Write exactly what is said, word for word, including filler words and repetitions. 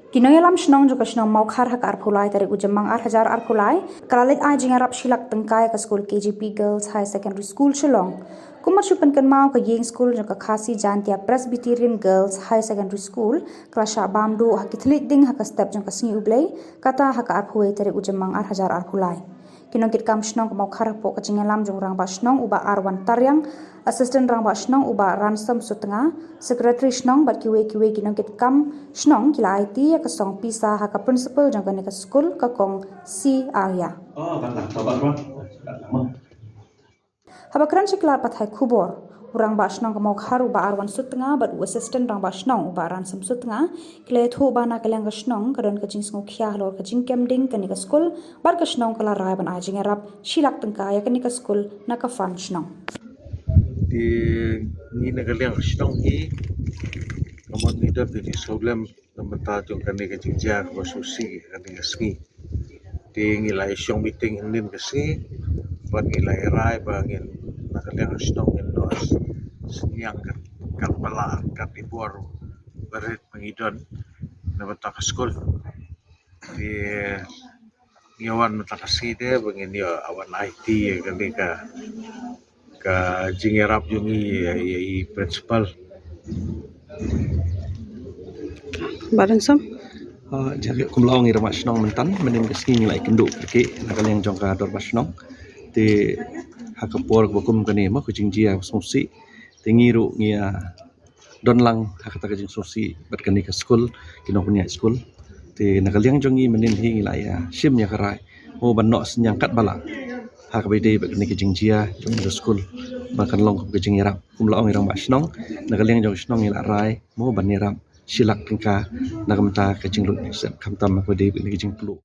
Ki nongïalam shnong jong ka shnong Mawkhar ha ka arphew lai tarik u Jymmang ar hajar arphew lai ka la leit ai jingïarap shi lak tyngka ïa ka skul K G P Girls Higher Secondary School Shillong. Kumba shu pynkynmaw, ka ïing skul jong ka Khasi Jaintia Presbyterian Girls Higher Secondary School ka la shah bam duh ha ki thylliej ding ha ka step jong ka Sngi U Blei, kata ha ka arphew wei tarik u Jymmang ar hajar arphew lai. Ki nongkitkam shnong ka Mawkhar hapoh ka jingïalam jong u Rangbah Shnong u Bah Arwan Tariang, Assistant Rangbah Shnong u Bah Ransom Sutnga, Secretary Shnong bad kiwei kiwei ki nongkitkam shnong ki la aiti ïa ka song pisa ha ka Principal jong kane ka skul, ka Kong C Arya. Haba kren sha ki lad pathai khubor, u Rangbah Shnong ka Mawkhar u Bah Arwan Sutnga bad u Assistant Rangbah Shnong u Bah Ransom Sutnga ki la ïathuh ba na ka liang ka shnong ka don ka jingsngewkhia halor ka jingkem ding kane ka skul, bad ka shnong ka la rai ban ai jingïarap shi lak tyngka ïa kane ka skul na ka fund shnong. Te ngi na ka liang ka shnong hi, ka mon ngi don te ngi sngewlem na bynta jong kane ka jingjia kaba sngewsih kane ka sngi. Te ngi la ïa shong meeting hynnin ka sngi bad ngi la ïa rai ba ngin na ka liang ka shnong ngin noh synñiang kat, kat ba lah, kat i bor ba rit ba ngi don na bynta ka skul. Te ngi wan mynta ka sngi te ba ngin ïa wan aiti ïa kane ka, ka jingïarap jong ngi ïa, ïa i Principal. Bah Ransom. Ah, jaka kum la ong i Rangbah Shnong mynta, mynhynnin ka sngi ngi la ïakynduh kyrkieh na ka liang jong ka Dorbar Shnong. Te ha ka por kaba kum kane mo, ka jingjia kaba sngewsih, te ngi ruh ngi ïa don lang ha kata ka jingsngewsih bad kane ka skul, ki nongpynïaid skul. Te na ka liang jong ngi mynhynnin hi ngi la ïa shim ïa ka rai mo ban noh synñiang kat ba lah ha kaba ïadei bad kane ka jingjia jong ka skul, ba kan long ka jingïarap. Kum la ong i Rangbah Shnong, na ka liang jong ka shnong ngi la rai mo ban ïarap shi lak tyngka na ka bynta ka jinglut nongsiat khamtam ha kaba ïadei bad kane ka jingpluh.